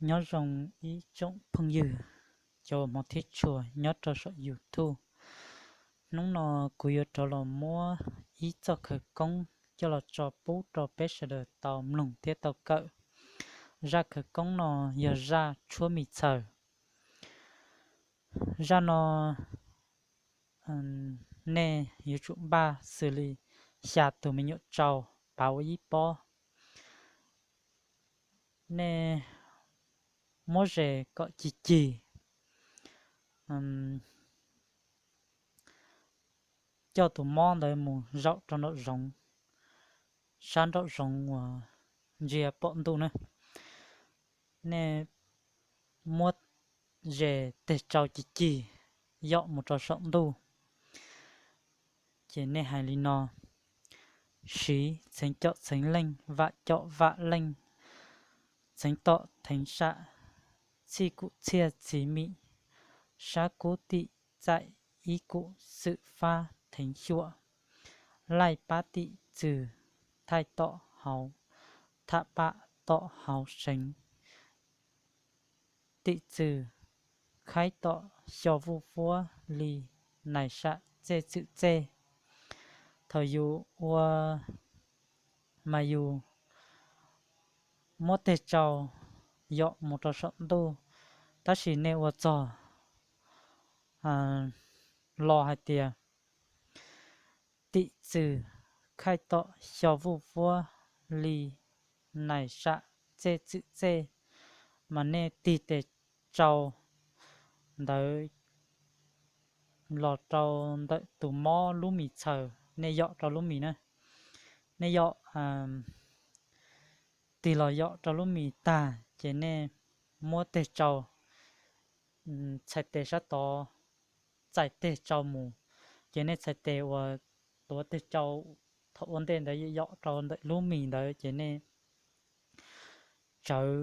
Nyob zoo ib tsoom phooj ywg cov hmov thiab tshua nyob rau saum YouTube. Hnub no kuv yuav rov los muab ib txoj khawv koob coj los tso pub rau peb sawv daws tau mloog thiab tau kawm. Zaj khawv koob no yog zaj tshuab mis txhaws. Zaj no nej yuav tsum npaj xws li xya tus me nyuam tsau pav ua ib pob. Nej muab zes kom cig cig, coj tus mob ntawd mus zaum rau nraum zoov, sab nraum zoov uas ntsia pom ntuj na. Nej muab zes teg tsau cig cig yom mus rau saum ntuj. Ces nej hais li no: Siv txheev com txheev leej, vam com vam leej, txheev tom theev sam, txhij kum txhiaj txiv mim, sab kub tim txaim ib kum xwm fab theev xyuam, laij pab tim txwm, thaij tom hauv, tham pam tom hauv seev, tim txwm khaib tom xyo vuj vuab li nais sam txej txwm txej. Thaum yus ua mas yus muab teg tsau yom mus rau saum ntuj, tab sis nej ua txog los hais tias tim txwm khaij tom xyo vuj vuab li nais sam txej txwm txej, mas nej tig tes tsau ntawd los rau ntawm tus mob lub mis txhaws, nej yom rau lub mis na. Nej yom, tig los yom rau lub mis tag ces nej muab teg tsau txhais tes sab tod, txais teg tsau mus, ces nej txhais tes uas tuav teg tsau thaum ua ntej ntawd yom rau ntawm lub mis ntawd ces nej tsawv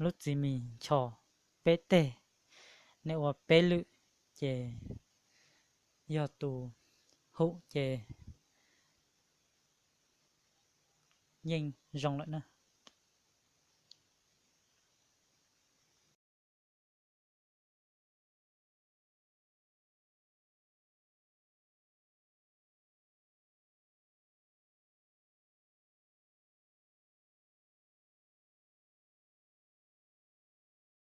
lub txiv mis nchos peb teg, nej ua peb lwm, ces yog tus hum ces yeej zoo lawm na.